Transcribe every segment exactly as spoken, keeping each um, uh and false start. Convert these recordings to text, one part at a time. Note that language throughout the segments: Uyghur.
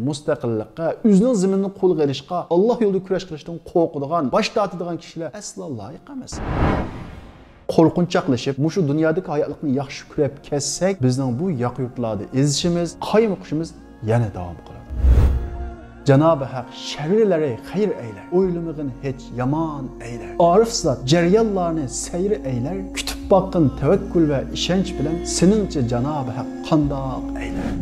مۇستەقىللىققە، ئۆزىنىڭ زېمىنىنى قولغا ئېلىشقا، ئاللا يولىدا كۈرەش قىلىشتىن قورقىدىغان، باش تارتىدىغان كىشىلەر ئەسلا لايىق ئەمەس. قورقۇنچاقلىشىپ، مۇشۇ دۇنيادىكى ھاياتلىقنى ياخشى كۆرۈپ كەتسەك، بىزنىڭ بۇ ياقا يۇرتلاردا ئېزىشىمىز، قايمۇقۇشىمىز يەنە داۋام قىلىدۇ. جانابى ھەق شەررىلەرگە خەير ئەيلەر، ئويلىمىغىن ھېچ يامان ئەيلەر. ئارىف زات جەريانلارنى سەير ئەيلەر، كۈتۈپ باققىن تەۋەككۈل ۋە ئىشەنچ بىلەن، سېنىڭچە جانابى ھەق قانداق ئەيلەر؟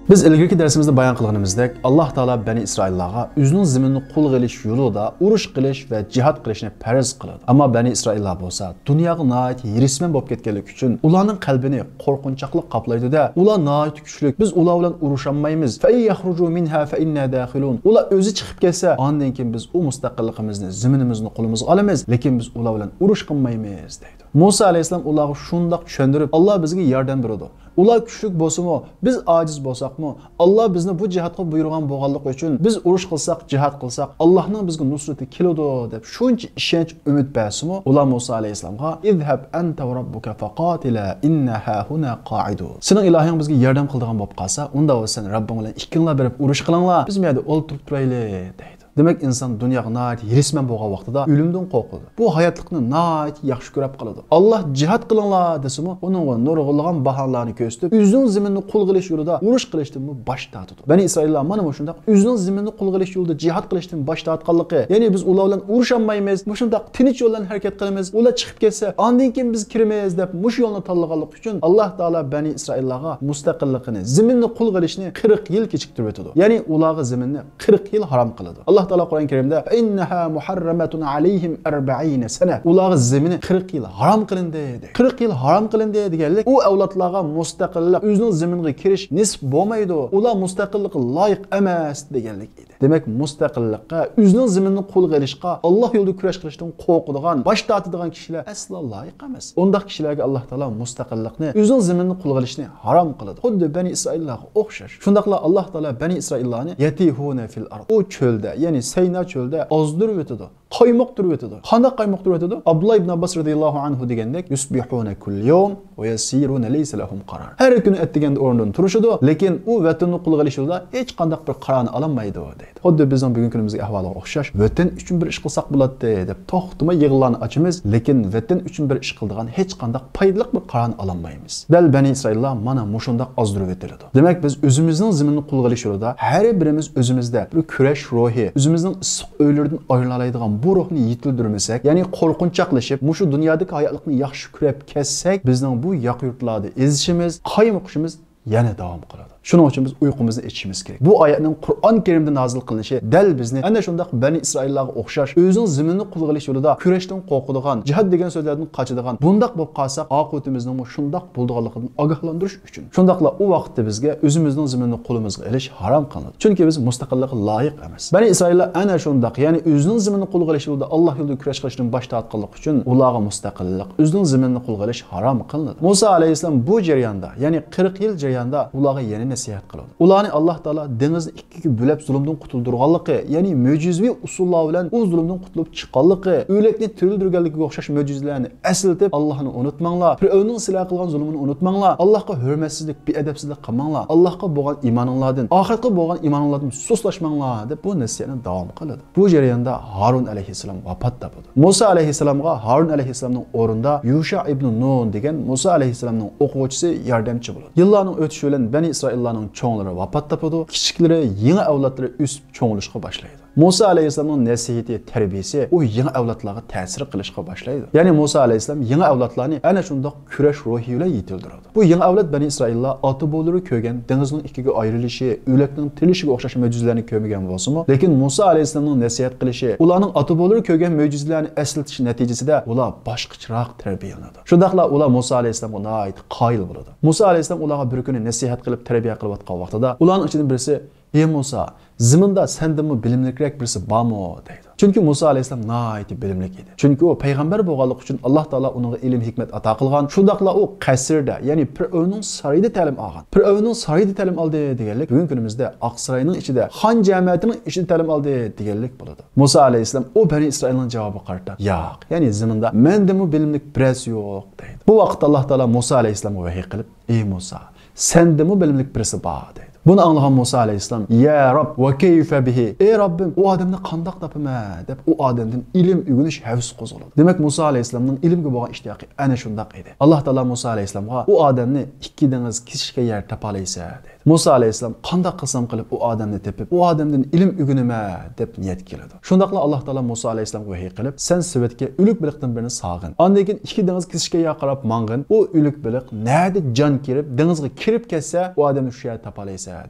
بىز ئىلگىرىكى دەرسىمىزدە بايان قىلغىنىمىزدەك، ئاللا تائالا بەنى ئىسرائىللارغا ئۆزىنىڭ زېمىنىنى قولغا ئېلىش يولىدا ئۇرۇش قىلىش ۋە جىھاد قىلىشنى پەرز قىلىدۇ. ئەمما بەنى ئىسرائىللار بولسا دۇنياغا ناھايىتى ھېرىسمەن بولۇپ كەتكەنلىكى ئۈچۈن، ئۇلارنىڭ قەلبىنى قورقۇنچاقلىق قاپلايدۇ-دە، ئۇلار ناھايىتى كۈچلۈك، بىز ئۇلار بىلەن ئۇرۇشالمايمىز. فَإِنْ يَخْرُجُوا مِنْهَا فَإِنَّا دَاخِلُونَ. ئۇلار ئۆزى چىقىپ كەتسە، ئاندىن كېيىن بىز ئۇ مۇستەقىللىقىمىزنى، زېمىنىمىزنى قولىمىزغا ئالىمىز، لېكىن بىز ئۇلار بىلەن ئۇرۇش قىلمايمىز، دەيدۇ. مۇسا ئەلەيھىسسالام ئۇلارغا شۇنداق چۈشەندۈرۈپ، ئاللا بىزگە ياردەم بېرىدۇ. ئۇلار كۈچلۈك بولسىمۇ، بىز ئاجىز بولساقمۇ، ئاللا بىزنى بۇ جىھادقا بۇيرۇغان بولغانلىقى ئۈچۈن، بىز ئۇرۇش قىلساق، جىھاد قىلساق، ئاللانىڭ بىزگە نۇسرىتى كېلىدۇ، دەپ شۇنچە ئىشەنچ، ئۈمىد بەرسىمۇ، ئۇلار مۇسا ئەلەيھىسسالامغا، اذهب أنت وربك فقاتلا إنا هاهنا قاعدون. سېنىڭ ئىلاھىڭ بىزگە ياردەم قىلىدىغان بولۇپ قالسا، ئۇنداق بولسا سەن رەببىڭ بىلەن ئىككىڭلار بېرىپ ئۇرۇش قىلىڭلار، بىز بۇ يەردە ئولتۇرۇپ تۇرايلى، دەيدۇ. دېمەك، ئىنسان دۇنياغا ناھايىتى ھېرىسمەن بولغان ۋاقتىدا ئۆلۈمدىن قورقىدۇ. بۇ ھاياتلىقنى ناھايىتى ياخشى كۆرۈپ قالىدۇ. ئاللا جىھاد قىلىڭلار دېسىمۇ، ئۇنىڭغا نۇرغۇنلىغان باھانىلەرنى كۆرسىتىپ، ئۆزىنىڭ زېمىنىنى قولغا ئېلىش يولىدا ئۇرۇش قىلىشتىنمۇ باش تارتىدۇ. بەنى ئىسرائىللار مانا مۇشۇنداق ئۆزىنىڭ زېمىنىنى قولغا ئېلىش يولىدا جىھاد قىلىشتىن باش تارتقانلىقى، يەنى بىز ئۇلار بىلەن ئۇرۇشالمايمىز، مۇشۇنداق تىنچ يول بىلەن ھەرىكەت قىلىمىز، ئۇلار چىقىپ كەتسە، ئاندىن كېيىن بىز كىرىمىز دەپ مۇشۇ يولنى تاللىغانلىقى ئۈچۈن ئاللا تائالا بەنى ئىسرائىللارغا مۇستەقىللىقىنى، زېمىننى قولغا ئېلىشنى قىرىق يىل كېچىكتۈرۈۋېتىدۇ. يەنى ئۇلارغا زېمىننى قىرىق يىل ھارام قىلىدۇ. ئاللا تائالا قۇرئان كەرىمدە، فَإِنَّهَا مُحَرَّمَةٌ عَلَيْهِمْ أَرْبَعِينَ سَنَةً. ئۇلارغا زېمىنى قىرىق يىل ھارام قىلىندى، دەيدۇ. قىرىق يىل ھارام قىلىندى دېگەنلىك، ئۇ ئەۋلادلارغا مۇستەقىللىق، ئۆزىنىڭ زېمىنىغا كىرىش نېسىپ بولمايدۇ. ئۇلار مۇستەقىللىققا لايىق ئەمەس دېگەنلىك ئىدى. دېمەك، مۇستەقىللىققە، ئۆزىنىڭ زېمىنىنى قولغا ئېلىشقا، ئاللا يولىدا كۈرەش قىلىشتىن قورقىدىغان، باش تارتىدىغان كىشىلەر ئەسلا لايىق ئەمەس. ئۇنداق كىشىلەرگە ئاللا تائالا مۇستەقىللىقنى، ئۆزىنىڭ زېمىنىنى قولغا ئېلىشنى ھارام قىلىدۇ. خۇددى بەنى ئىسرائىللارغا ئوخشاش. شۇنداقلا ئاللا تائالا بەنى ئىسرائىللارنى يَتِيهُونَ فِي الْأَرْضِ، ئۇ چۆلدە، يەنى سەينا چۆلدە ئازدۇرۇۋېتىدۇ، قايمۇقتۇرۇۋېتىدۇ. قانداق قايمۇقتۇرۇۋېتىدۇ؟ ئابدۇللا ئىبن ئابباس رەزىياللاھۇ ئەنھۇ دېگەندەك، يۇسبىھۇنە كۇللە يەۋم ۋە يەسىرۇنە لەيسە لەھۇم قارار. ھەر كۈنى ئەتىگەندە ئورنىدىن تۇرۇشىدۇ، لېكىن ئۇ ۋەتىنىنى قولغا ئېلىش يولىدا ھېچقانداق بىر قارارنى ئالالمايدۇ، دەيدۇ. خۇددى بىزنىڭ بۈگۈنكى كۈنىمىزدىكى ئەھۋالغا ئوخشاش، ۋەتەن ئۈچۈن بىر ئىش قىلساق بولاتتى، دەپ توختىماي يىغىنلارنى ئاچىمىز، لېكىن ۋەتەن ئۈچۈن بىر ئىش قىلىدىغان ھېچقانداق پايدىلىق بىر قارارنى ئالالمايمىز. دەل بەنى ئىسرائىللار مانا مۇشۇنداق ئازدۇرۇۋېتىلىدۇ. دېمەك، بىز ئۆزىمىزنىڭ زېمىنىنى قولغا ئېلىش يولىدا ھەر بىرىمىز ئۆزىمىزدە بىر كۈرەش روھى، ئۆزىمىزنىڭ ئىسسىق ئۆيلىرىدىن ئايرىلالايدىغان بۇ روھنى يېتىلدۈرمىسەك، يەنى قورقۇنچاقلىشىپ، مۇشۇ دۇنيادىكى ھاياتلىقنى ياخشى كۆرۈپ كەتسەك، بىزنىڭ بۇ ياقا يۇرتلاردا ئېزىشىمىز، قايمۇقۇشىمىز يەنە داۋام قىلىدۇ. شۇنىڭ ئۈچۈن بىز ئۇيقۇمىزنى ئېچىشىمىز كېرەك. بۇ ئايەتنىڭ قۇرئان كەرىمدە نازىل قىلىنىشى دەل بىزنى ئەنە شۇنداق بەنى ئىسرائىللارغا ئوخشاش ئۆزىنىڭ زېمىنىنى قولغا ئېلىش يولىدا كۈرەشتىن قورقىدىغان، جىھاد دېگەن سۆزلەردىن قاچىدىغان، بۇنداق بولۇپ قالساق، ئاقىۋىتىمىزنىڭمۇ شۇنداق بولىدىغانلىقىدىن ئاگاھلاندۇرۇش ئۈچۈن. شۇنداقلا ئۇ ۋاقىتتا بىزگە ئۆزىمىزنىڭ زېمىنىنى قولىمىزغا ئېلىش ھارام قىلىنىدۇ. چۈنكى بىز مۇستەقىللىققا لايىق ئەمەس. بەنى ئىسرائىللار ئەنە شۇنداق، يەنى ئۆزىنىڭ زېمىنىنى قولغا ئېلىش يولىدا ئاللا يولىدا كۈرەش قىلىشتىن باش تارتقانلىقى ئۈچۈن ئۇلارغا مۇستەقىللىق، ئۆزىنىڭ زېمىنىنى قولغا ئېلىش ھارام قىلىنىدۇ. مۇسا ئەلەيھىسسالام بۇ جەرياندا، يەنى قىرىق يىل جەرياندا ئۇلارغا يەنە نەسىھەت قىلىدۇ. ئۇلارنى ئاللا تائالا دېڭىزنى ئىككىگە بۆلۈپ زۇلۇمدىن قۇتۇلدۇرغانلىقى، يەنى مۆجىزىۋى ئۇسۇللار بىلەن ئۇ زۇلۇمدىن قۇتۇلۇپ چىققانلىقى، ئۆلۈكنى تىرىلدۈرگەنلىكىگە ئوخشاش مۆجىزىلەرنى ئەسلىتىپ، ئاللانى ئۇنتۇماڭلار، پىرئەۋننىڭ سىلەرگە قىلغان زۇلۇمىنى ئۇنتۇماڭلار، ئاللاغا ھۆرمەتسىزلىك، بىئەدەپسىزلىك قىلماڭلار، ئاللاغا بولغان ئىمانىڭلاردىن، ئاخىرەتكە بولغان ئىمانىڭلاردىن سۇسلاشماڭلار، دەپ بۇ نەسىھەتنى داۋام قىلىدۇ. بۇ جەرياندا ھارۇن ئەلەيھىسسالام ۋاپات تاپىدۇ. مۇسا ئەلەيھىسسالامغا ھارۇن ئەلەيھىسسالامنىڭ ئورنىدا يۇشا ئىبنى نۇن دېگەن مۇسا ئەلەيھىسسالامنىڭ ئوقۇغۇچىسى ياردەمچى بولىدۇ. يىللارنىڭ ئۆتۈشى بىلەن بەنى ئىسرائىللارنىڭ چوڭلىرى ۋاپات تاپىدۇ، كىچىكلىرى، يېڭى ئەۋلادلىرى ئۆسۈپ چوڭىيىشقا باشلايدۇ. مۇسا ئەلەيھىسسالامنىڭ نەسىھىتى، تەربىيىسى ئۇ يېڭى ئەۋلادلارغا تەسىر قىلىشقا باشلايدۇ. يەنى مۇسا ئەلەيھىسسالام يېڭى ئەۋلادلارنى ئەنە شۇنداق كۈرەش روھى بىلەن يېتىلدۈرىدۇ. بۇ يېڭى ئەۋلاد بەنى ئىسرائىللار ئاتا-بوۋىلىرى كۆرگەن دېڭىزنىڭ ئىككىگە ئايرىلىشى، ئۆلۈكنىڭ تىرىلىشىگە ئوخشاش مۆجىزىلەرنى كۆرمىگەن بولسىمۇ، لېكىن مۇسا ئەلەيھىسسالامنىڭ نەسىھەت قىلىشى، ئۇلارنىڭ ئاتا-بوۋىلىرى كۆرگەن مۆجىزىلەرنى ئەسلىتىش نەتىجىسىدە ئۇلار باشقىچىراق تەربىيەلىنىدۇ. شۇنداقلا ئۇلار مۇسا ئەلەيھىسسالامغا ناھايىتى قايىل بولىدۇ. مۇسا ئەلەيھىسسالام ئۇلارغا بىر كۈنى نەسىھەت قىلىپ تەربىيە قىلىۋاتقان ۋاقتىدا، ئۇلارنىڭ ئىچىدىن بىرسى، ئى مۇسا، زېمىندا سەندىنمۇ بىلىملىكرەك بىرسى بارمۇ؟ دەيدۇ. چۈنكى مۇسا ئەلەيھىسسالام ناھايىتى بىلىملىك ئىدى. چۈنكى ئۇ پەيغەمبەر بولغانلىقى ئۈچۈن ئاللا تائالا ئۇنىڭغا ئىلىم ھېكمەت ئاتا قىلغان. شۇنداقلا ئۇ قەسىردە، يەنى پىرئەۋننىڭ سارىيىدا تەلىم ئالغان. پىرئەۋننىڭ سارىيىدا تەلىم ئالدى دېگەنلىك بۈگۈنكى كۈنىمىزدە ئاقساراينىڭ ئىچىدە، خان جەمەتىنىڭ ئىچىدە تەلىم ئالدى دېگەنلىك بولىدۇ. مۇسا ئەلەيھىسسالام ئۇ بەنى ئىسرائىلنىڭ جاۋابىغا قارىتا، ياق، يەنى زېمىندا مەندىنمۇ بىلىملىك بىرەرسى يوق دەيدۇ. بۇ ۋاقىتتا ئاللا تائالا مۇسا ئەلەيھىسسالامغا ۋەھىي قىلىپ، ئى مۇسا، سەندىنمۇ بىلىملىك بىرسى بار دەيدۇ. بۇنى ئاڭلىغان مۇسا ئەلەيھىسسالام، يا رەب، ۋە كەيفە بىھى، ئى رەببىم، ئۇ ئادەمنى قانداق تاپىمەن دەپ ئۇ ئادەمدىن ئىلىم ئۆگىنىش ھەۋىسى قوزغىلىدۇ. دېمەك، مۇسا ئەلەيھىسسالامنىڭ ئىلىمگە بولغان ئىشتىياقى ئەنە شۇنداق ئىدى. ئاللا تائالا مۇسا ئەلەيھىسسالامغا ئۇ ئادەمنى ئىككى دېڭىز كېسىشكەن يەردە تاپالايسەن دەيدۇ. مۇسا ئەلەيھىسسالام قانداق قىلسام قىلىپ ئۇ ئادەمنى تېپىپ، ئۇ ئادەمدىن ئىلىم ئۆگىنىمەن دەپ نىيەتكە كېلىدۇ. شۇنداقلا ئاللا تائالا مۇسا ئەلەيھىسسالامغا ۋەھىي قىلىپ، سەن سېۋەتكە ئۆلۈك بېلىقتىن بىرنى سالغىن. ئاندىن كېيىن ئىككى دېڭىز كېسىشكەن يەرگە قاراپ ماڭغىن. ئۇ ئۆلۈك بېلىق نەدە جان كىرىپ، دېڭىزغا كىرىپ كەتسە، ئۇ ئادەمنى شۇ يەردە تاپالايسەن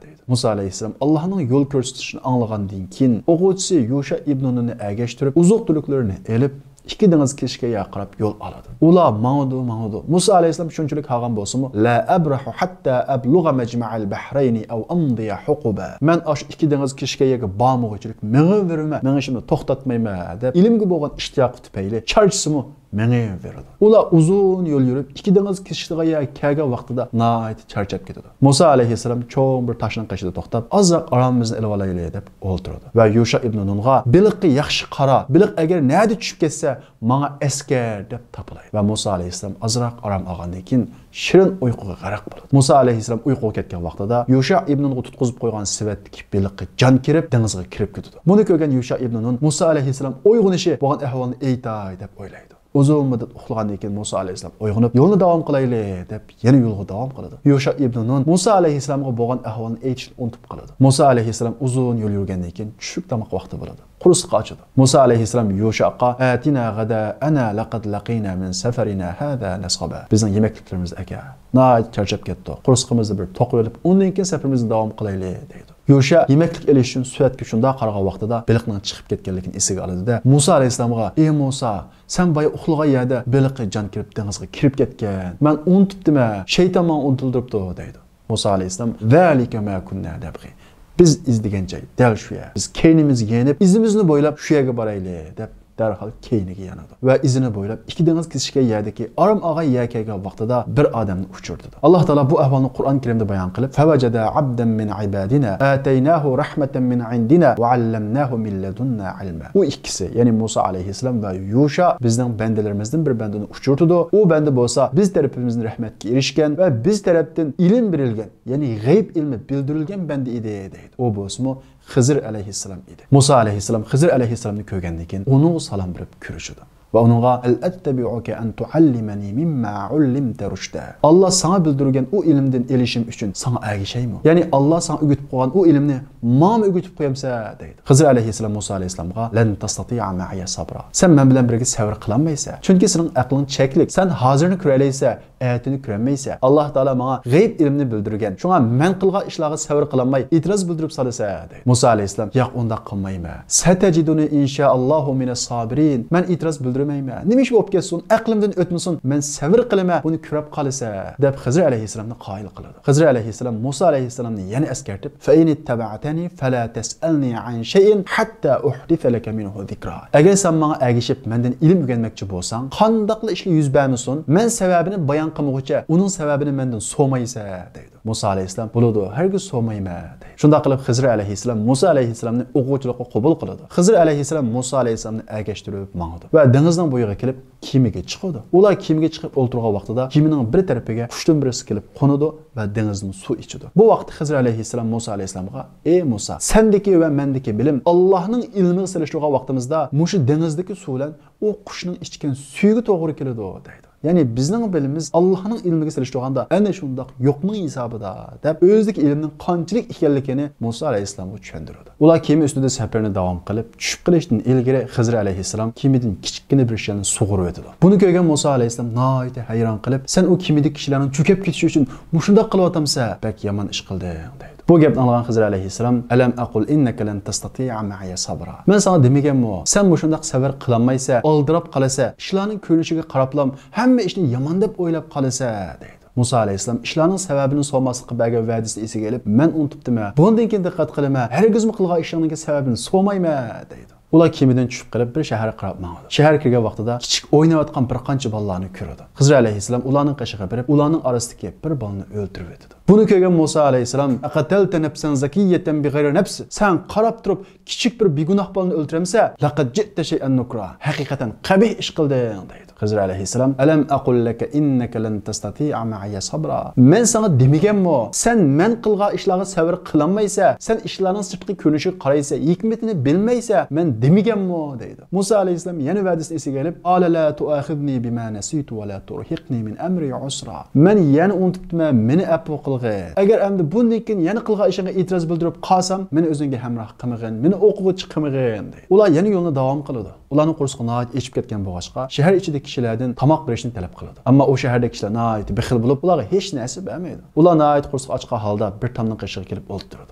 دەيدۇ. مۇسا ئەلەيھىسسالام ئاللانىڭ يول كۆرسىتىشىنى ئاڭلىغاندىن كېيىن، ئوقۇغۇچىسى يۇشا ئىبنۇ نۇننى ئەگەشتۈرۈپ، ئوزۇق-تۈلۈكلىرىنى ئېلىپ، ئىككى دېڭىز كېسىشكەن يەرگە قاراپ يول ئالىدۇ. ئۇلار ماڭىدۇ، ماڭىدۇ. مۇسا ئەلەيھىسسالام شۇنچىلىك ھالقىغان بولسىمۇ، لا ئەبرەھۇ ھەتتا ئەبلۇغە مەجمەئەل بەھرەينى ئەۋ ئەمضىيە ھۇقۇبا. مەن ئاشۇ ئىككى دېڭىز كېسىشكەن يەرگە بارمىغۇچىلىك مېڭىۋېرىمەن، مېڭىشىمنى توختاتمايمەن دەپ، ئىلىمگە بولغان ئىشتىياقى تۈپەيلى چارچىسىمۇ مېڭىۋېرىدۇ. ئۇلار ئۇزۇن يول يۈرۈپ، ئىككى دېڭىز كېسىشىدىغان يەرگە كەلگەن ۋاقتىدا ناھايىتى چارچاپ كېتىدۇ. مۇسا ئەلەيھىسسالام چوڭ بىر تاشنىڭ قېشىدا توختاپ، ئازراق ئارامىمىزنى ئېلىۋالايلى دەپ ئولتۇرىدۇ. ۋە يۇشا ئىبنۇ نۇنغا، بېلىققا ياخشى قارا، بېلىق ئەگەر نەدە چۈشۈپ كەتسە، ماڭا ئەسكەر دەپ تاپىلاي. ۋە مۇسا ئەلەيھىسسالام ئازراق ئارام ئالغاندىن كېيىن شېرىن ئۇيقۇغا غەرق بولىدۇ. مۇسا ئەلەيھىسسالام ئۇيقۇغا كەتكەن ۋاقتىدا يۇشا ئىبنۇنغا تۇتقۇزۇپ قويغان سېۋەتتىكى بېلىققا جان كىرىپ، دېڭىزغا كىرىپ كېتىدۇ. بۇنى كۆرگەن يۇشا ئىبنۇ نۇن مۇسا ئەلەيھىسسالام ئويغىنىشى بولغان ئەھۋالنى ئېيتاي دەپ ئويلايدۇ. ئۇزۇن مۇددەت ئۇخلىغاندىن كېيىن مۇسا ئەلەيھىسسالام ئويغىنىپ، يولنى داۋام قىلايلى دەپ يەنە يولغا داۋام قىلىدۇ. يۇشا ئىبنۇ نۇن مۇسا ئەلەيھىسسالامغا بولغان ئەھۋالنى ئېيتىشنى ئۇنتۇپ قالىدۇ. مۇسا ئەلەيھىسسالام ئۇزۇن يول يۈرگەندىن كېيىن چۈشلۈك تاماق ۋاقتى بولىدۇ. قورسىقى ئاچىدۇ. مۇسا ئەلەيھىسسالام يۇشاغا، ئەتىنا غەدەئەنە لەقەد لەقىينا مىن سەفەرىنا ھازا نەسەبا. بىزنىڭ يېمەكلىكلىرىمىز ئەكەل. ناھايىتى چارچاپ كەتتۇق. قورسىقىمىزنى بىر توقۇۋېلىپ، ئۇندىن كېيىن سەپىرىمىزنى داۋام قىلايلى دەيدۇ. يۇشا يېمەكلىك ئېلىش ئۈچۈن سېۋەتكە شۇنداق قارىغان ۋاقتىدا بېلىقنىڭ چىقىپ كەتكەنلىكىنى ئېسىگە ئالىدۇ-دە، مۇسا ئەلەيھىسسالامغا، ئى مۇسا، سەن بايا ئۇخلىغان يەردە بېلىققا جان كىرىپ دېڭىزغا كىرىپ كەتكەن. مەن ئۇنتۇپتىمەن، شەيتان ماڭا ئۇنتۇلدۇرۇپتۇ دەيدۇ. مۇسا ئەلەيھىسسالام، ذالىكە ما كۇننا نەبغى. بىز ئىزدىگەن جاي دەل شۇ يەر. بىز كەينىمىزگە يېنىپ، ئىزىمىزنى بويلاپ شۇ يەرگە بارايلى دەپ دەرھال كەينىگە يانىدۇ. ۋە ئىزىنى بويلاپ ئىككى دېڭىز كېسىشكەن يەردىكى ئارام ئالغان يەرگە كەلگەن ۋاقتىدا بىر ئادەمنى ئۇچرىتىدۇ. ئاللا تائالا بۇ ئەھۋالنى قۇرئان كەرىمدە بايان قىلىپ، فەۋەجەدە ئەبدەن مىن ئىبادىنا ئاتەيناھۇ رەھمەتەن مىن ئىندىنا ۋە ئەللەمناھۇ مىن لەدۇننا ئىلما. ئۇ ئىككىسى، يەنى مۇسا ئەلەيھىسسالام ۋە يۇشا بىزنىڭ بەندىلىرىمىزدىن بىر بەندىنى ئۇچرىتىدۇ. ئۇ بەندە بولسا بىز تەرىپىمىزدىن رەھمەتكە ئېرىشكەن ۋە بىز تەرەپتىن ئىلىم بېرىلگەن، يەنى غەيب ئىلمى بىلدۈرۈلگەن بەندە ئىدى دەيدۇ. ئۇ بولسىمۇ خىزىر ئەلەيھىسسالام ئىدى. مۇسا ئەلەيھىسسالام خىزىر ئەلەيھىسسالامنى كۆرگەندىن كېيىن ئۇنىڭغا سالام بېرىپ كۆرۈشىدۇ. ۋە ئۇنىڭغا، ھەل ئەتتەبىئۇكە ئەن تۇئەللىمەنى مىمما ئۇللىمتە رۇشدە. ئاللا ساڭا بىلدۈرگەن ئۇ ئىلىمدىن ئېلىشىم ئۈچۈن ساڭا ئەگىشەيمۇ؟ يەنى ئاللا ساڭا ئۆگىتىپ قويغان ئۇ ئىلىمنى ماڭىمۇ ئۆگىتىپ قويامسەن دەيدۇ. خىزىر ئەلەيھىسسالام مۇسا ئەلەيھىسسالامغا، لەن تەستەتىئە مەئىيە سەبرا. سەن مەن بىلەن بىرگە سەۋر قىلالمايسەن. چۈنكى سېنىڭ ئەقلىڭ چەكلىك. سەن ھازىرنى كۆرەلەيسەن، ئەتىنى كۆرەلمەيسەن. ئاللا تائالا ماڭا غەيب ئىلمىنى بىلدۈرگەن. شۇڭا مەن قىلغان ئىشلارغا سەۋر قىلالماي ئېتىراز بىلدۈرۈپ سالىسەن دەيدۇ. مۇسا ئەلەيھىسسالام، ياق، ئۇنداق قىلمايمەن. سەتەجىدۇنى ئىنشائاللاھۇ مىنەس سابىرىن. مەن ئېتىراز بىلدۈرمەيمەن. نېمە ئىش بولۇپ كەتسۇن، ئەقلىمدىن ئۆتمىسۇن، مەن سەۋر قىلىمەن، بۇنى كۆرۈپ قالىسەن دەپ خىزىر ئەلەيھىسسالامنى قايىل قىلىدۇ. خىزىر ئەلەيھىسسالام مۇسا ئەلەيھىسسالامنى يەنە ئەسكەرتىپ، فەئىن ئىتتەبەئتەنى فەلا تەسئەلنى ئەن شەيئىن ھەتتا ئۇھدىسە لەكە مىنھۇ زىكرا. ئەگەر سەن ماڭا ئەگىشىپ مەندىن ئىلىم ئۆگەنمەكچى بولساڭ، قانداقلا ئىشلار يۈز بەرمىسۇن، مەن سەۋەبىنى بايان قىلمىغۇچە ئۇنىڭ سەۋەبىنى مەندىن سورىمايسەن دەيدۇ. مۇسا ئەلەيھىسسالام، بولىدۇ، ھەرگىز سورىمايمەن دەيدۇ. شۇنداق قىلىپ خىزىر ئەلەيھىسسالام مۇسا ئەلەيھىسسالامنى ئوقۇغۇچىلىققا قوبۇل قىلىدۇ. خىزىر ئەلەيھىسسالام مۇسا ئەلەيھىسسالامنى ئەگەشتۈرۈپ ماڭىدۇ ۋە دېڭىزنىڭ بويىغا كېلىپ كېمىگە چىقىدۇ. ئۇلار كېمىگە چىقىپ ئولتۇرغان ۋاقتىدا كېمىنىڭ بىر تەرىپىگە قۇشتىن بىرسى كېلىپ قونىدۇ ۋە دېڭىزدىن سۇ ئىچىدۇ. بۇ ۋاقىتتا خىزىر ئەلەيھىسسالام مۇسا ئەلەيھىسسالامغا، ئى مۇسا، سەندىكى ۋە مەندىكى بىلىم ئاللانىڭ ئىلمىغا سېلىشتۇرغان ۋاقتىمىزدا مۇشۇ دېڭىزدىكى سۇ بىلەن ئۇ قۇشنىڭ ئىچكەن سۈيىگە توغرا كېلىدۇ دەيدۇ. يەنى بىزنىڭ بىلىمىمىز ئاللانىڭ ئىلمىگە سېلىشتۇرغاندا ئەنە شۇنداق يوقنىڭ ھېسابىدا دەپ ئۆزىدىكى ئىلىمنىڭ قانچىلىك ئىكەنلىكىنى مۇسا ئەلەيھىسسالامغا چۈشەندۈرىدۇ. ئۇلار كېمە ئۈستىدە سەپىرىنى داۋام قىلىپ، چۈشۈپ قېلىشتىن ئىلگىرى خىزىر ئەلەيھىسسالام كېمىدىن كىچىككىنە بىر شەلنى سۇغۇرۇۋېتىدۇ. بۇنى كۆرگەن مۇسا ئەلەيھىسسالام ناھايىتى ھەيران قېلىپ، سەن ئۇ كېمىدىكى كىشىلەرنىڭ چۆكۈپ كېتىشى ئۈچۈن مۇشۇنداق قىلىۋاتامسەن؟ بەك يامان ئىش قىلدىڭ دەيدۇ. بۇ گەپنى ئاڭلىغان خىزىر ئەلەيھىسسالام، ئەلەم ئەقۇل ئىننەكە لەن تەستەتىئە مەئىيە سابرا. مەن ساڭا دېمىگەنمۇ، سەن مۇشۇنداق سەۋر قىلالمايسەن، ئالدىراپ قالىسەن، ئىشلارنىڭ كۆرۈنۈشىگە قاراپلام ھەممە ئىشنى يامان دەپ ئويلاپ قالىسەن دەيدۇ. مۇسا ئەلەيھىسسالام ئىشلارنىڭ سەۋەبىنى سورىماسلىققا بەرگەن ۋەدىسىنى ئېسىگە ئېلىپ، مەن ئۇنتۇپتىمەن، بۇندىن كېيىن دىققەت قىلىمەن، ھەرگىزمۇ قىلغان ئىشلىرىڭنىڭكى سەۋەبىنى سورىمايمەن دەيدۇ. ئۇلار كېمىدىن چۈشۈپ قېلىپ، بىر شەھەرگە قاراپ ماڭىدۇ. شەھەرگە كىرگەن ۋاقتىدا كىچىك ئويناۋاتقان بىر قانچە بالىلارنى كۆرىدۇ. خىزىر ئەلەيھىسسالام ئۇلارنىڭ قېشىغا بېرىپ، ئۇلارنىڭ ئارىسىدىكى بىر بالىنى ئۆلتۈرۈۋېتىدۇ. بۇنى كۆرگەن مۇسا ئەلەيھىسسالام، «ئەقەتەلتە نەپسەن زەكىييەتەن بىغەيرى نەپس»، سەن قاراپ تۇرۇپ كىچىك بىر بىگۇناھ بالىنى ئۆلتۈرەمسەن؟ «لەقەد جىئتە شەيئەن نۇكرا»، ھەقىقەتەن قەبىھ ئىش قىلدىڭ، دەيدۇ. خىزىر ئەلەيھىسسالام، «ئەلەم ئەقۇل لەكە ئىننەكە لەن تەستەتىئە مەئىيە سەبرا»، مەن ساڭا دېمىگەنمۇ، سەن مەن قىلغان ئىشلارغا سەۋر قىلالمايسەن، سەن ئىشلارنىڭ سىرتقى كۆرۈنۈشىگە قارايسەن، ھېكمىتىنى بىلمەيسەن، مەن دېمىگەنمۇ، دەيدۇ. مۇسا ئەلەيھىسسالام يەنە ۋەدىسىنى ئېسىگە ئېلىپ، «قال لا تؤاخذني بما نسيت ولا ترهقني من أمري عسرا»، مەن يەنە ئۇنتۇپتىمەن، مېنى ئەپۇ قىلغىن. ئەگەر ئەمدى بۇندىن كېيىن يەنە قىلغان ئىشىڭغا ئېتىراز بىلدۈرۈپ قالسام، مېنى ئۆزۈڭگە ھەمراھ قىلمىغىن، مېنى ئوقۇغا چىقمىغىن، دەيدۇ. ئۇلار يەنە يولىنى داۋام قىلىدۇ. ئۇلارنىڭ قورسىقى ناھايىتى ئېچىپ كەتكەن بولغاچقا، شەھەر ئىچىدىكى كىشىلەردىن تاماق بېرىشنى تەلەپ قىلىدۇ. ئەمما ئۇ شەھەردىكى كىشىلەر ناھايىتى بېخىل بولۇپ، ئۇلارغا ھېچ نەرسە بەرمەيدۇ. ئۇلار ناھايىتى قورسىقى ئاچقان ھالدا بىر تامنىڭ قېشىغا كېلىپ ئولتۇرىدۇ.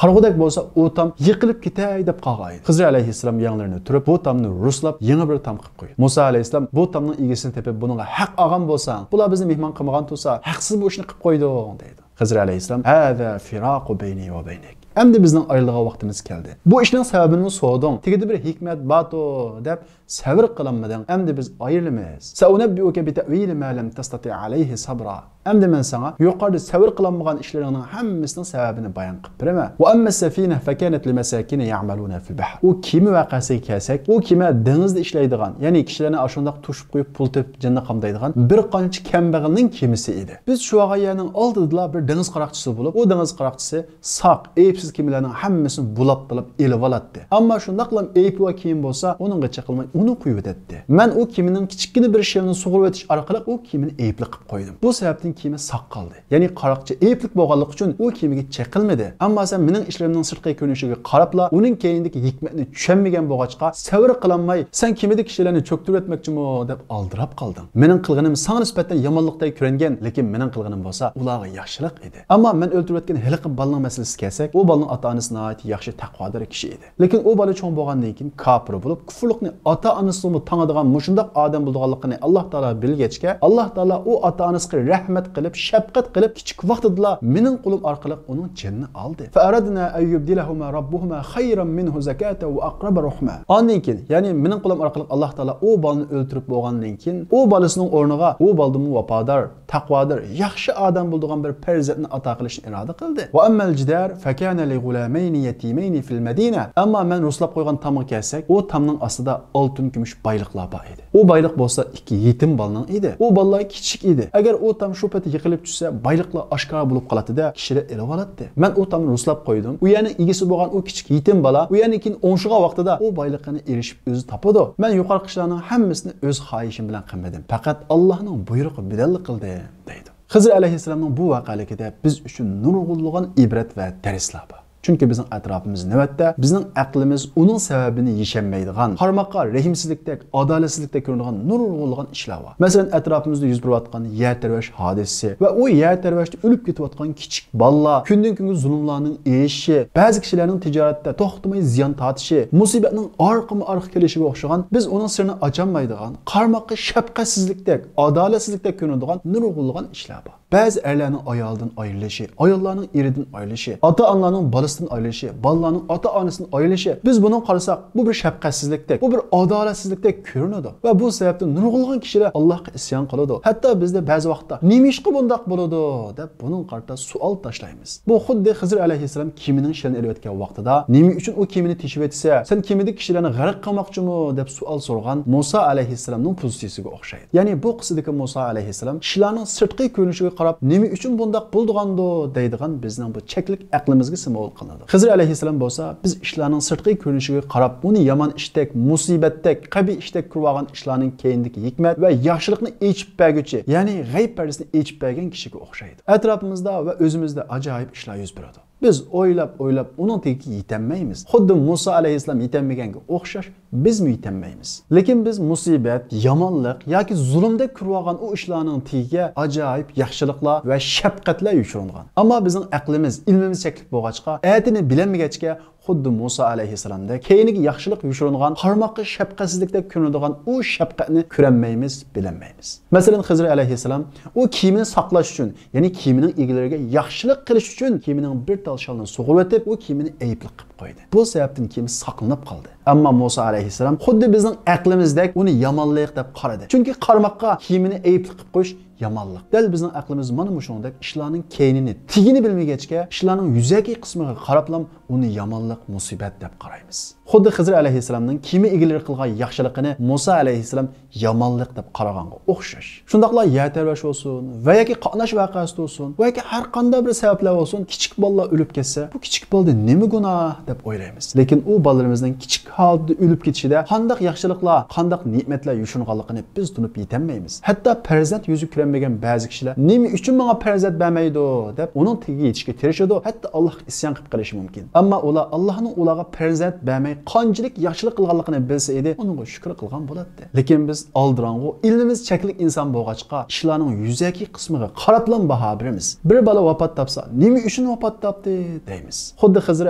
قارىغۇدەك بولسا، ئۇ تام يىقىلىپ كېتەي دەپ قالغان ئىدى. خىزىر ئەلەيھىسسالام يەڭلىرىنى تۈرۈپ، بۇ تامنى رۇسلاپ، يېڭى بىر تام قىلىپ قويىدۇ. مۇسا ئەلەيھىسسالام، «بۇ تامنىڭ ئىگىسىنى تېپىپ، بۇنىڭغا ھەق ئالغان بولساڭ، بۇلار بىزنى مېھمان قىلمىغان تۇرسا، ھەقسىز بۇ ئىشنى قىلىپ قويدۇڭ» دەيدۇ. خىزىر ئەلەيھىسسالام، «ھازا فىراقۇ بەينى ۋە بەينەك. ئەمدى بىزنىڭ ئايرىلىدىغان ۋاقتىمىز كەلدى. بۇ ئىشنىڭ سەۋەبىنىمۇ سورىدىڭ. تېگىدە بىر ھېكمەت بارتۇ دەپ سەۋر قىلالمىدىڭ. ئەمدى بىز ئايرىلىمىز. سەئۇنەببىئۇكە بىتەئۋىلى ما لەم تەستەتىئ ئەلەيھى سەبرا. ئەمدى مەن ساڭا يۇقىرىدا سەۋر قىلالمىغان ئىشلىرىڭنىڭ ھەممىسىنىڭ سەۋەبىنى بايان قىلىپ بېرىمەن. ۋە ئەممەس سەفىنە فەكانەت لىمەساكىنە يەئمەلۇنە فىل بەھر. ئۇ كېمە ۋەقەسىگە كەلسەك، ئۇ كېمە دېڭىزدا ئىشلەيدىغان، يەنى كىشىلەرنى ئاشۇنداق توشۇپ قويۇپ، پۇل تېپىپ جېنىنى قامدايدىغان بىر قانچە كەمبەغەلنىڭ كېمىسى ئىدى. بىز چۈشۈۋالغان يەرنىڭ ئالدىدىلا بىر دېڭىز قاراقچىسى بولۇپ، ئۇ دېڭىز قاراقچىسى ساق، ئەيىبسىز كېمىلەرنىڭ ھەممىسىنى بۇلاپ-بۇلاپ ئېلىۋالاتتى. ئەمما شۇنداقلا ئەيىبلىك كېمە بولسا، ئۇنىڭغا چېقىلماي، ئۇنى قويۇۋېتەتتى. مەن ئۇ كېمىنىڭ كىچىككىنە بىر شېلىنى سۇغۇرۇۋېتىش ئارقىلىق ئۇ كېمىنى ئەيىبلىك قىلىپ قويدۇم. بۇ سەۋەبتىن كېمە ساق قالدى. يەنى قاراقچى ئەيىبلىك بولغانلىقى ئۈچۈن ئۇ كېمىگە چېقىلمىدى. ئەمما سەن مېنىڭ ئىشلىرىمنىڭ سىرتقى كۆرۈنۈشىگە قاراپلا، ئۇنىڭ كەينىدىكى ھېكمەتنى چۈشەنمىگەن بولغاچقا، سەۋر قىلالماي، سەن كېمىدىكى كىشىلەرنى چۆكتۈرۈۋەتمەكچىمۇ دەپ ئالدىراپ قالدىڭ. مېنىڭ قىلغىنىم ساڭا نىسبەتەن يامانلىقتەك كۆرۈنگەن، لېكىن مېنىڭ قىلغىنىم بولسا ئۇلارغا ياخشىلىق ئىدى. ئەمما مەن ئۆلتۈرۈۋەتكەن ھېلىقى بالىنىڭ مەسىلىسىگە كەلسەك، ئۇ بالىنىڭ ئاتا-ئانىسى ناھايىتى ياخشى، تەقۋادار كىشى ئىدى. لېكىن ئۇ بالا چوڭ بولغاندىن كېيىن كاپىر بولۇپ، كۇفرلۇقنى ئاتا-ئانىسىمۇ تاڭىدىغان مۇشۇنداق ئادەم بولىدىغانلىقىنى ئاللاھ تائالا بىلگەچكە، ئاللاھ تائالا ئۇ ئاتا-ئانىسىغا رەھمەت قىلىپ، شەپقەت قىلىپ، كىچىك ۋاقتىدىلا مېنىڭ قولۇم ئارقىلىق ئۇنىڭ جېنىنى ئالدى. فأردنا أن يبدلهما ربهما خيرا منه زكاة وأقرب رحما. ئاندىن كېيىن، يەنى مېنىڭ قولۇم ئارقىلىق ئاللاھ تائالا ئۇ بالىنى ئۆلتۈرۈپ بولغاندىن كېيىن، ئۇ بالىسىنىڭ ئورنىغا ئۇ بالىدىنمۇ ۋاپادار، تەقۋادار، ياخشى ئادەم بولىدىغان بىر پەرزەنتنى ئاتا قىلىشنى ئىرادە قىلدى. وأما الجدار فكان لغلامين يتيمين في المدينة. ئەمما مەن رۇسلاپ قويغان تامغا كەلسەك، ئۇ تامنىڭ ئاستىدا ئالتۇن، كۈمۈش بايلىقلار بار ئىدى. ئۇ بايلىق بولسا ئىككى يېتىم بالىنىڭ ئىدى. ئۇ بالىلار كىچىك ئىدى. ئەگەر ئۇ تام شۇ پېتى يىقىلىپ چۈشسە، بايلىقلار ئاشكارا بولۇپ قالاتتى-دە، كىشىلەر ئېلىۋالاتتى. مەن ئۇ تامنى رۇسلاپ قويدۇم. ئۇ يەرنىڭ ئىگىسى بولغان ئۇ كىچىك يېتىم بالا ئۇ يەردىن كېيىن ئوڭشىغان ۋاقتىدا ئۇ بايلىقىنى ئېرىشىپ ئۆزى تاپىدۇ. مەن يۇقىرىقى ئىشلارنىڭ ھەممىسىنى ئۆز خاھىشىم بىلەن قىلمىدىم. پەقەت ئاللاھنىڭ بۇيرۇقى بىلەنلا قىلدىم، دەيدۇ. خىزىر ئەلەيھىسسالامنىڭ بۇ ۋەقەلىكىدە بىز ئۈچۈن نۇرغۇنلىغان ئىبرەت ۋە دەرسلەر بار. چۈنكى بىزنىڭ ئەتراپىمىزدا نۆۋەتتە بىزنىڭ ئەقلىمىز ئۇنىڭ سەۋەبىنى يېشەلمەيدىغان، قارىماققا رەھىمسىزلىكتەك، ئادالەتسىزلىكتەك كۆرۈنىدىغان نۇرغۇنلىغان ئىشلار بار. مەسىلەن، ئەتراپىمىزدا يۈز بېرىۋاتقان يەر تەۋرەش ھادىسىسى ۋە ئۇ يەر تەۋرەشتە ئۆلۈپ كېتىۋاتقان كىچىك بالىلار، كۈندىن-كۈنگە زۇلۇملارنىڭ ئېشىشى، بەزى كىشىلەرنىڭ تىجارەتتە توختىماي زىيان تارتىشى، مۇسىبەتنىڭ ئارقىمۇ ئارقا كېلىشىگە ئوخشىغان، بىز ئۇنىڭ سىرىنى ئاچالمايدىغان، قارىماققا شەپقەتسىزلىكتەك، ئادالەتسىزلىكتەك كۆرۈنىدىغان نۇرغۇنلىغان ئىشلار بار. بەزى ئەرلەرنىڭ ئايالىدىن ئايرىلىشى، ئاياللارنىڭ ئېرىدىن ئايرىلىشى، ئاتا-ئانىلارنىڭ بالىسىدىن ئايرىلىشى، بالىلارنىڭ ئاتا-ئانىسىدىن ئايرىلىشى، بىز بۇنىڭغا قارىساق، بۇ بىر شەپقەتسىزلىكتەك، بۇ بىر ئادالەتسىزلىكتەك كۆرۈنىدۇ. ۋە بۇ سەۋەبتىن نۇرغۇنلىغان كىشىلەر ئاللاھقا ئىسيان قىلىدۇ. ھەتتا بىزدە بەزى ۋاقىتتا، «نېمىشقا بۇنداق بولىدۇ؟» دەپ بۇنىڭغا قارىتا سوئال تاشلايمىز. بۇ خۇددى خىزىر ئەلەيھىسسالام كېمىنىڭ شېلىنى ئېلىۋەتكەن ۋاقتىدا، «نېمە ئۈچۈن ئۇ كېمىنى تېشىۋېتىسەن؟ سەن كېمىدىكى كىشىلەرنى غەرق قىلماقچىمۇ؟» دەپ سوئال سورىغان مۇسا ئەلەيھىسسالامنىڭ پوزىتسىيىسىگە ئوخشايدۇ. يەنى بۇ قىسسىدىكى مۇسا ئەلەيھىسسالام ئىشلارنىڭ سىرتقى كۆرۈنۈشىگە قاراپ، «نېمە ئۈچۈن بۇنداق بولىدىغاندۇ؟» دەيدىغان بىزنىڭ بۇ چەكلىك ئەقلىمىزگە سىمۋول قىلىنىدۇ. خىزىر ئەلەيھىسسالام بولسا، بىز ئىشلارنىڭ سىرتقى كۆرۈنۈشىگە قاراپ، ئۇنى يامان ئىشتەك، مۇسىبەتتەك، قەبىھ ئىشتەك كۆرۈۋالغان ئىشلارنىڭ كەينىدىكى ھېكمەت ۋە ياخشىلىقنى ئېچىپ بەرگۈچى، يەنى غەيب پەردىسىنى ئېچىپ بەرگەن كىشىگە ئوخشايدۇ. ئەتراپىمىزدا ۋە ئۆزىمىزدە ئاجايىپ ئىشلار يۈز بېرىدۇ. بىز ئويلاپ-ئويلاپ ئۇنىڭ تېگىگە يېتەلمەيمىز. خۇددى مۇسا ئەلەيھىسسالام يېتەلمىگەنگە ئوخشاش، بىزمۇ يېتەلمەيمىز. لېكىن بىز مۇسىبەت، يامانلىق ياكى زۇلۇمدەك كۆرۈۋالغان ئۇ ئىشلارنىڭ تېگىگە ئاجايىپ ياخشىلىقلار ۋە شەپقەتلەر يوشۇرۇنغان. ئەمما بىزنىڭ ئەقلىمىز، ئىلمىمىز چەكلىك بولغاچقا، ئەتىنى بىلەلمىگەچكە، خۇددى مۇسا ئەلەيھىسسالامدەك كەينىگە ياخشىلىق يوشۇرۇنغان، قارىماققا شەپقەتسىزلىكتەك كۆرۈنىدىغان ئۇ شەپقەتنى كۆرەلمەيمىز، بىلەلمەيمىز. مەسىلەن، خىزىر ئەلەيھىسسالام ئۇ كېمىنى ساقلاش ئۈچۈن، يەنى كېمىنىڭ ئىگىلىرىگە ياخشىلىق قىلىش ئۈچۈن كېمىنىڭ بىر تال شالىنى سۇغۇرۇۋېتىپ، ئۇ كېمىنى ئەيىبلىك قىپتۇ. قويدى. بۇ سەۋەبتىن كىيىمى ساقلىنىپ قالدى. ئەمما مۇسا ئەلەيھىسسالام خۇددى بىزنىڭ ئەقلىمىزدەك ئۇنى يامانلىق دەپ قارىدى. چۈنكى قارىماققا كىيىمىنى ئەيىبلىك قىلىپ قويۇش يامانلىق. دەل بىزنىڭ ئەقلىمىز مانا مۇشۇنىڭدەك ئىشلارنىڭ كەينىنى، تېگىنى بىلمىگەچكە، ئىشلارنىڭ يۈزەكى قىسمىغا قاراپلا ئۇنى يامانلىق، مۇسىبەت دەپ قارايمىز. خۇددى خىزىر ئەلەيھىسسالامنىڭ كېمە ئىگىلىرى قىلغان ياخشىلىقىنى مۇسا ئەلەيھىسسالام يامانلىق دەپ قارىغانغا ئوخشاش. شۇنداقلا يەر تەۋرەش بولسۇن ۋە ياكى قاتناش ۋەقەسى بولسۇن ۋە ياكى ھەر قانداق بىر سەۋەبلەر بولسۇن، كىچىك بالىلار ئۆلۈپ كەتسە، بۇ كىچىك بالىدا نېمە گۇناھ دەپ ئويلايمىز. لېكىن ئۇ بالىلىرىمىزنىڭ كىچىك ھالىتىدە ئۆلۈپ كېتىشىدە قانداق ياخشىلىقلار، قانداق نېمەتلەر يوشۇرۇنغانلىقىنى بىز تونۇپ يېتەلمەيمىز. ھەتتا پەرزەنت يۈزى كۆرەلمىگەن بەزى كىشىلەر نېمە ئۈچۈن ماڭا پەرزەنت بەرمەيدۇ دەپ ئۇنىڭ تېگىگە يېتىشكە تىرىشىدۇ، ھەتتا ئاللاھقا ئىسيان قىلىپ قېلىشى مۇمكىن. ئەمما ئۇلار ئاللاھنىڭ ئۇلارغا پەرزەنت بەرمەي قانچىلىك ياخشىلىق قىلغانلىقىنى بىلسە ئىدى، ئۇنىڭغا شۈكۈر قىلغان بولاتتى. لېكىن بىز ئالدىراڭغۇ، ئىلمىمىز چەكلىك ئىنسان بولغاچقا، ئىشلارنىڭ يۈزەكى قىسمىغا قاراپلا باھا بېرىمىز. بىر بالا ۋاپات تاپسا، نېمە ئۈچۈن ۋاپات تاپتى دەيمىز. خۇددى خىزىر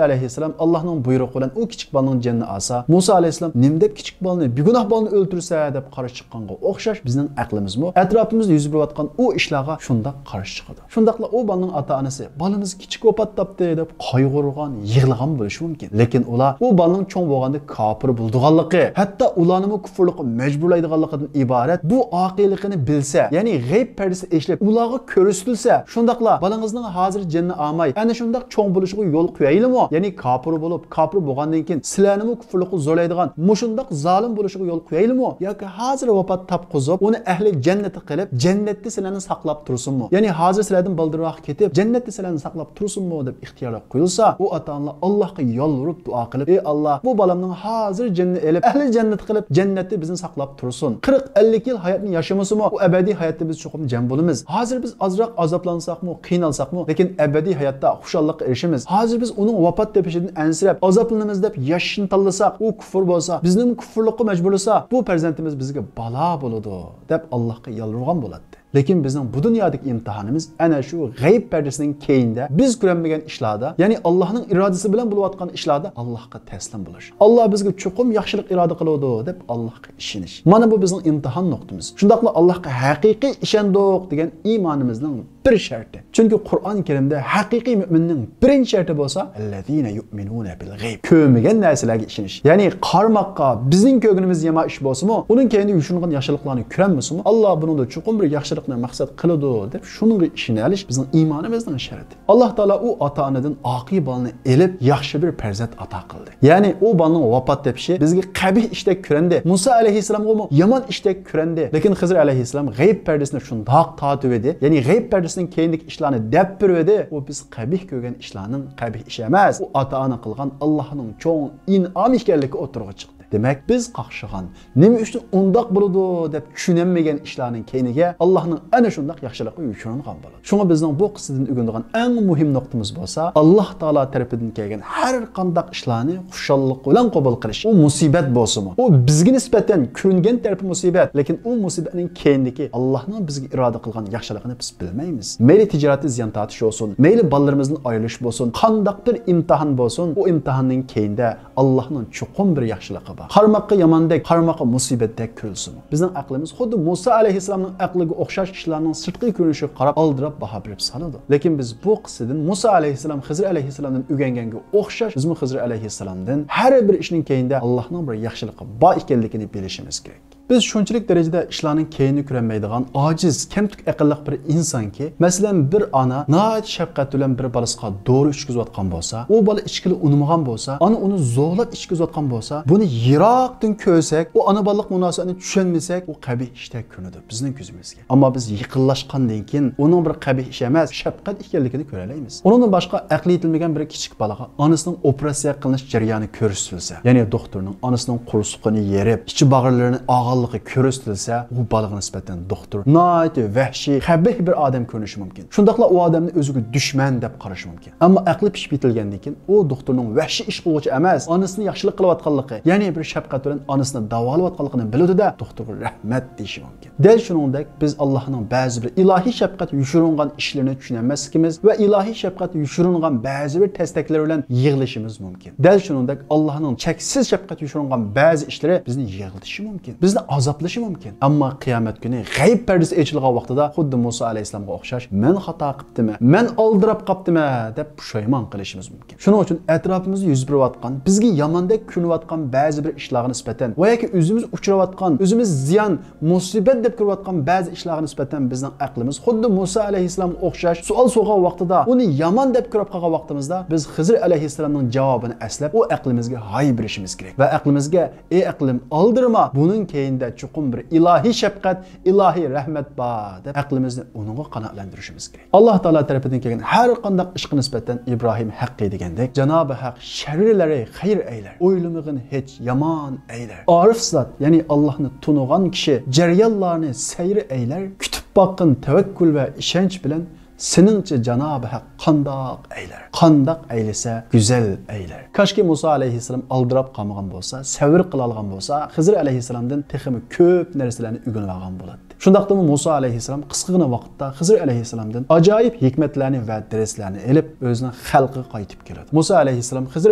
ئەلەيھىسسالام ئاللاھنىڭ بۇيرۇقى بىلەن ئۇ كىچىك بالىنىڭ جېنىنى ئالسا، مۇسا ئەلەيھىسسالام نېمە دەپ كىچىك بالىنى، بىگۇناھ بالىنى ئۆلتۈرسە دەپ قارشى چىققانغا ئوخشاش، بىزنىڭ ئەقلىمىزمۇ ئەتراپىمىزدا يۈز بېرىۋاتقان ئۇ ئىشلارغا شۇنداق قارشى چىقىدۇ. شۇنداقلا ئۇ بالىنىڭ ئاتا-ئانىسى، بالىمىز كىچىك ۋاپات تاپتى دەپ قايغۇرغان، يىغلىغان بولۇشى مۇمكىن. لېكىن ئۇلار ئۇ بالىنىڭ چوڭ بولغاندا كاپىر بولىدىغانلىقى، ھەتتا ئۇلارنىمۇ كۇفرلۇققا مەجبۇرلايدىغانلىقىدىن ئىبارەت بۇ ۋەقەلىكنى بىلسە، يەنى غەيب پەردىسى ئېچىلىپ، ئۇلارغا كۆرسىتىلسە، شۇنداقلا بالىڭىزنىڭ ھازىر جېنىنى ئالماي، ئەنە شۇنداق چوڭ بولۇشىغا يول قويايلىمۇ؟ يەنى كاپىر بولۇپ، كاپىر بولغاندىن كېيىن سىلەرنىمۇ كۇفرلۇققا زورلايدىغان مۇشۇنداق زالىم بولۇشىغا يول قويايلىمۇ؟ ياكى ھازىر ۋاپات تاپقۇزۇپ، ئۇنى ئەھلى جەننەتكە قىلىپ، جەننەتتە سىلەرنى ساقلاپ تۇرسۇنمۇ؟ يەنى ھازىر سىلەردىن بالدۇرراق كېتىپ، جەننەتتە سىلەرنى ساقلاپ تۇرسۇنمۇ دەپ ئىختىيارلار قويۇلسا، ئۇ ئاتا-ئانىلار ئاللاھقا يالۋۇرۇپ دۇئا قىلىپ، ئى ئاللاھ، بۇ بالامنىڭ ھازىر جېنىنى ئېلىپ، ئەھلى جەننەتكە قىلىپ، جەننەتتە بىزنى ساقلاپ تۇرسۇن. قىرىق، ئەللىك يىل ھاياتنى ياشىمىسىمۇ، ئۇ ئەبەدىي ھاياتتا بىز چوقۇم جەم بولىمىز. ھازىر بىز ئازراق ئازابلانساقمۇ، قىينالساقمۇ، لېكىن ئەبەدىي ھاياتتا خۇشاللىققا ئېرىشىمىز. ھازىر بىز ئۇنىڭ ۋاپات تېپىشىدىن ئەنسىرەپ، ئازابلىنىمىز دەپ ياشاشنى تاللىساق، ئۇ كۇفۇر بولسا، بىزنىمۇ كۇفرلۇققا مەجبۇرلىسا، بۇ پەرزەنتىمىز بىزگە بالا بولىدۇ، دەپ ئاللاھقا يالۋۇرغان بولاتتى. لېكىن بىزنىڭ بۇ دۇنيادىكى ئىمتىھانىمىز ئەنە شۇ غەيب پەردىسىنىڭ كەينىدە بىز كۆرەلمىگەن ئىشلاردا، يەنى ئاللاھنىڭ ئىرادىسى بىلەن بولۇۋاتقان ئىشلاردا ئاللاھقا تەسلىم بولۇش. ئاللاھ بىزگە چوقۇم ياخشىلىق ئىرادە قىلىدۇ، دەپ ئاللاھقا ئىشىنىش. مانا بۇ بىزنىڭ ئىمتىھان نۇقتىمىز. شۇنداقلا ئاللاھقا ھەقىقىي ئىشەندۇق دېگەن ئىمانىمىزنىڭ بىر شەرتى. چۈنكى قۇرئان كەرىمدە ھەقىقىي مۆمىننىڭ بىرىنچى شەرتى بولسا، «الذين يؤمنون بالغيب»، كۆرمىگەن نەرسىلەرگە ئىشىنىش. يەنى قارىماققا بىزنىڭ كۆرگىنىمىز يامان ئىش بولسىمۇ، ئۇنىڭ كەينىدە يوشۇرۇنغان ياخشىلىقلارنى كۆرەلمىسىمۇ، ئاللاھ بۇنىڭدا چوقۇم بىر ياخشىلىقنى مەقسەت قىلىدۇ، دەپ شۇنىڭغا ئىشىنىۋېلىش بىزنىڭ ئىمانىمىزنىڭ شەرتى. ئاللاھ تائالا ئۇ ئاتا-ئانىدىن ئاقىل بالىنى ئېلىپ، ياخشى بىر پەرزەنت ئاتا قىلدى. يەنى ئۇ بالىنىڭ ۋاپات تېپىشى بىزگە قەبىھ ئىشتەك كۆرۈندى. مۇسا ئەلەيھىسسالامغىمۇ يامان ئىشتەك كۆرۈندى. لېكىن خىزىر ئەلەيھىسسالام غەيب پەردىسىنى شۇنداق تارتىۋىدى، يەنى غەيب پەردىسىنىڭ كەينىدىكى ئىشلارنى دەپ بېرىۋىدى، ئۇ بىز قەبىھ كۆرگەن ئىشلارنىڭ قەبىھ ئىش ئەمەس، ئۇ ئاتا-ئانا قىلغان ئاللاھنىڭ چوڭ ئىنئامى ئىكەنلىكى ئوتتۇرىغا چىقتى. دېمەك، بىز قاقشىغان، نېمە ئۈچۈن ئۇنداق بولىدۇ دەپ چۈشىنەلمىگەن ئىشلارنىڭ كەينىگە ئاللاھنىڭ ئەنە شۇنداق ياخشىلىقى يوشۇرۇنغان بولىدۇ. شۇڭا بىزنىڭ بۇ قىسسىدىن ئۆگىنىدىغان ئەڭ مۇھىم نۇقتىمىز بولسا، ئاللاھ تائالا تەرىپىدىن كەلگەن ھەر قانداق ئىشلارنى خۇشاللىق بىلەن قوبۇل قىلىش. ئۇ مۇسىبەت بولسىمۇ، ئۇ بىزگە نىسبەتەن كۆرۈنگەن تەرىپى مۇسىبەت، لېكىن ئۇ مۇسىبەتنىڭ كەينىدىكى ئاللاھنىڭ بىزگە ئىرادە قىلغان ياخشىلىقىنى بىز بىلمەيمىز. مەيلى تىجارەتتە زىيان تارتىش بولسۇن، مەيلى بالىلىرىمىزدىن ئايرىلىش بولسۇن، قانداقتۇر ئىمتىھان بولسۇن، ئۇ ئىمتىھاننىڭ كەينىدە ئاللاھنىڭ چوقۇم بىر ياخشىلىقى بار. قارىماققا ياماندەك، قارىماققا مۇسىبەتتەك كۆرۈنسىمۇ، بىزنىڭ ئەقلىمىز خۇددى مۇسا ئەلەيھىسسالامنىڭ ئەقلىگە ئوخشاش ئىشلارنىڭ سىرتقى كۆرۈنۈشىگە قاراپ ئالدىراپ باھا بېرىپ سالىدۇ. لېكىن بىز بۇ قىسسىدىن مۇسا ئەلەيھىسسالام خىزىر ئەلەيھىسسالامدىن ئۆگەنگەنگە ئوخشاش، بىزمۇ خىزىر ئەلەيھىسسالامدىن ھەر بىر ئىشنىڭ كەينىدە ئاللاھنىڭ بىر ياخشىلىقى بار ئىكەنلىكىنى بىلىشىمىز كېرەك. بىز شۇنچىلىك دەرىجىدە ئىشلارنىڭ كەينىنى كۆرەلمەيدىغان ئاجىز، كەمتۈك ئەقىللىق بىر ئىنسانكى، مەسىلەن، بىر ئانا ناھايىتى شەپقەت بىلەن بىر بالىسىغا دورا ئىچكۈزۈۋاتقان بولسا، ئۇ بالا ئىچكىلى ئۇنىمىغان بولسا، ئانا ئۇنى زورلاپ ئىچكۈزۈۋاتقان بولسا، بۇنى يىراقتىن كۆرسەك، ئۇ ئانا-بالىلىق مۇناسىۋەتنى چۈشەنمىسەك، ئۇ قەبىھ ئىشتەك كۆرۈنىدۇ بىزنىڭ كۆزىمىزگە. ئەمما بىز يېقىنلاشقاندىن كېيىن ئۇنىڭ بىر قەبىھ ئىش ئەمەس، شەپقەت ئىكەنلىكىنى كۆرەلەيمىز. ئۇنىڭدىن باشقا، ئەقلى يېتىلمىگەن بىر كىچىك بالىغا ئانىسىنىڭ ئوپېراتسىيە قىلىنىش جەريانى كۆرسىتىلسە، يەنى دوختۇرنىڭ ئانىسىنىڭ قورسىقىنى يېرىپ، ئىچى باغرىلىرىنى ئالغانلىقى كۆرسىتىلسە، ئۇ بالىغا نىسبەتەن دوختۇر ناھايىتى ۋەھشىي، قەبىھ بىر ئادەم كۆرۈنۈشى مۇمكىن. شۇنداقلا ئۇ ئادەمنى ئۆزىگە دۈشمەن دەپ قارىشى مۇمكىن. ئەمما ئەقلى پىشىپ يېتىلگەندىن كېيىن، ئۇ دوختۇرنىڭ ۋەھشىي ئىش قىلغۇچى ئەمەس، ئانىسىنى ياخشىلىق قىلىۋاتقانلىقى، يەنى بىر شەپقەت بىلەن ئانىسىنى داۋالىۋاتقانلىقىنى بىلىدۇ-دە، دوختۇرغا رەھمەت دېيىشى مۇمكىن. دەل شۇنىڭدەك، بىز ئاللاھنىڭ بەزى بىر ئىلاھىي شەپقەت يوشۇرۇنغان ئىشلىرىنى چۈشىنەلمەسلىكىمىز ۋە ئىلاھىي شەپقەت يوشۇرۇنغان بەزى بىر تەستەكلەر بىلەن يىغلىشىمىز مۇمكىن. دەل شۇنىڭدەك، ئاللاھنىڭ چەكسىز شەپقەت يوشۇرۇنغان بەزى ئىشلىرى بىزنى يىغلىتىشى مۇمكىن. بىزنى ئازابلىشى مۇمكىن. ئەمما قىيامەت كۈنى غەيىب پەردىسى ئېچىلغان ۋاقتىدا خۇددى مۇسا ئەلەيھىسسالامغا ئوخشاش، مەن خاتا قىپتىمەن، مەن ئالدىراپ قاپتىمەن دەپ پۇشايمان قىلىشىمىز مۇمكىن. شۇنىڭ ئۈچۈن ئەتراپىمىزدا يۈز بېرىۋاتقان، بىزگە ياماندەك كۆرۈنۈۋاتقان بەزى بىر ئىشلارغا نىسبەتەن ۋە ياكى ئۆزىمىز ئۇچراۋاتقان، ئۆزىمىز زىيان، مۇسىبەت دەپ كۆرۈۋاتقان بەزى ئىشلارغا نىسبەتەن بىزنىڭ ئەقلىمىز خۇددى مۇسا ئەلەيھىسسالامغا ئوخشاش سوئال سورىغان ۋاقتىدا، ئۇنى يامان دەپ كۆرۈپ قالغان ۋاقتىمىزدا، بىز خىزىر ئەلەيھىسسالامنىڭ جاۋابىنى ئەسلەپ، ئۇ ئەقلىمىزگە ھاي بېرىشىمىز كېرەك ۋە ئەقلىمىزگە، ئەي ئەقلىم، ئالدىرىما، بۇنىڭ كەينىدە چوقۇم بىر ئىلاھىي شەپقەت، ئىلاھىي رەھمەت بار دەپ ئەقلىمىزنى ئۇنىڭغا قانائەتلەندۈرۈشىمىز كېرەك. ئاللاھ تائالا تەرىپىدىن كەلگەن ھەر قانداق ئىشقا نىسبەتەن ئىبراھىم ھەققى دېگەندەك، جانابى ھەق شەررىلەرنى خەير ئەيلەر، ئويلىمىغىن ھېچ يامان ئەيلەر. ئارىف زات، يەنى ئاللاھنى تونۇغان كىشى جەريانلارنى سەير ئەيلەر، كۈتۈپ باققىن تەۋەككۈل ۋە ئىشەنچ بىلەن، سېنىڭچە جانابى ھەق قانداق ئەيلەر؟ قانداق ئەيلىسە گۈزەل ئەيلەر. كاشكى مۇسا ئەلەيھىسسالام ئالدىراپ قالمىغان بولسا، سەۋر قىلالىغان بولسا، خىزىر ئەلەيھىسسالامدىن تېخىمۇ كۆپ نەرسىلەرنى ئۆگىنىۋالغان بولاتتى. شۇنداقتىمۇ مۇسا ئەلەيھىسسالام قىسقىغىنا ۋاقىتتا خىزىر ئەلەيھىسسالامدىن ئاجايىپ ھېكمەتلەرنى ۋە دەرسلەرنى ئېلىپ، ئۆزىنىڭ خەلقىگە قايتىپ كېلىدۇ. مۇسا ئەلەيھىسسالام خىزىر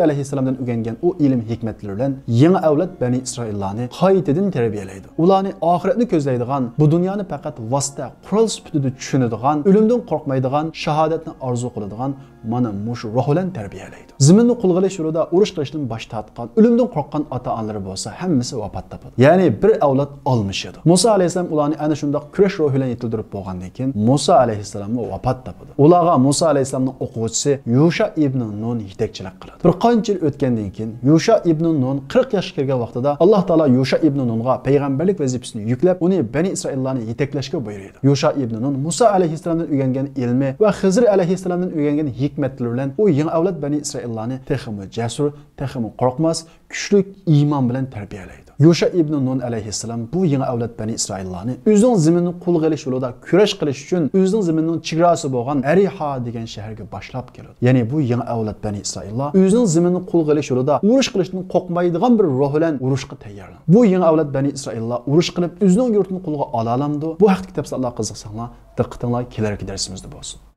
ئەلەيھىسسالامدىن ئۆگەنگەن ئۇ ئىلىم ھېكمەتلىرى بىلەن يېڭى ئەۋلاد بەنى ئىسرائىللارنى قايتىدىن تەربىيەلەيدۇ. ئۇلارنى ئاخىرەتنى كۆزلەيدىغان، بۇ دۇنيانى پەقەت ۋاسىتە، قورال سۈپىتىدە چۈشىنىدىغان، ئۆلۈمدىن قورقمايدىغان، شاھادەتنى ئارزۇ قىلىدىغان، مانا مۇشۇ روھ بىلەن تەربىيەلەيدۇ. زېمىننى قولغا ئېلىش يولىدا ئۇرۇش قىلىشتىن باش تارتقان، ئۆلۈمدىن قورققان ئاتا-ئانىلىرى بولسا ھەممىسى ۋاپات تاپىدۇ. يەنى بىر ئەۋلاد ئالمىشىدۇ. مۇسا ئەلەيھىسسالام ئۇلارنى ئەنە شۇنداق كۈرەش روھى بىلەن يېتىلدۈرۈپ بولغاندىن كېيىن، مۇسا ئەلەيھىسسالاممۇ ۋاپات تاپىدۇ. ئۇلارغا مۇسا ئەلەيھىسسالامنىڭ ئوقۇغۇچىسى يۇشا ئىبنى نۇن يېتەكچىلىك قىلىدۇ. بىر قانچە يىل ئۆتكەندىن كېيىن، يۇشا ئىبنى نۇن قىرىق ياشقا كىرگەن ۋاقتىدا، ئاللاھ تائالا يۇشا ئىبنى نۇنغا پەيغەمبەرلىك ۋەزىپىسىنى يۈكلەپ، ئۇنى بەنى ئىسرائىللارنى يېتەكلەشكە بۇيرۇيدۇ. يۇشا ئىبنى نۇن مۇسا ئەلەيھىسسالامدىن ئۆگەنگەن ئىلمى ۋە خىزىر ئەلەيھىسسالامدىن ئۆگەنگەن ھېكمەتلىرى بىلەن ئۇ يېڭى ئەۋلاد بەنى ئىسرائىللارنى تېخىمۇ جەسۇر، تېخىمۇ قورقماس، كۈچلۈك ئىمان بىلەن تەربىيەلەيدۇ. يۇشا ئىبنى نۇن ئەلەيھىسسالام بۇ يېڭى ئەۋلاد بەنى ئىسرائىللارنى ئۆزىنىڭ زېمىنىنى قولغا ئېلىش يولىدا كۈرەش قىلىش ئۈچۈن ئۆزىنىڭ زېمىنىنىڭ چېگراسى بولغان ئەرىھا دېگەن شەھەرگە باشلاپ كېلىدۇ. يەنى بۇ يېڭى ئەۋلاد بەنى ئىسرائىللار ئۆزىنىڭ زېمىنىنى قولغا ئېلىش يولىدا ئۇرۇش قىلىشتىن قورقمايدىغان بىر روھ بىلەن ئۇرۇشقا تەييارلىنىدۇ. بۇ يېڭى ئەۋلاد بەنى ئىسرائىللار ئۇرۇش قىلىپ ئۆزىنىڭ يۇرتىنى قولغا ئالالامدۇ؟ بۇ ھەقتىكى تەپسىلاتلارغا قىزىقساڭلار، دىققىتىڭلار كېلەركى دەرسىمىزدە بولسۇن.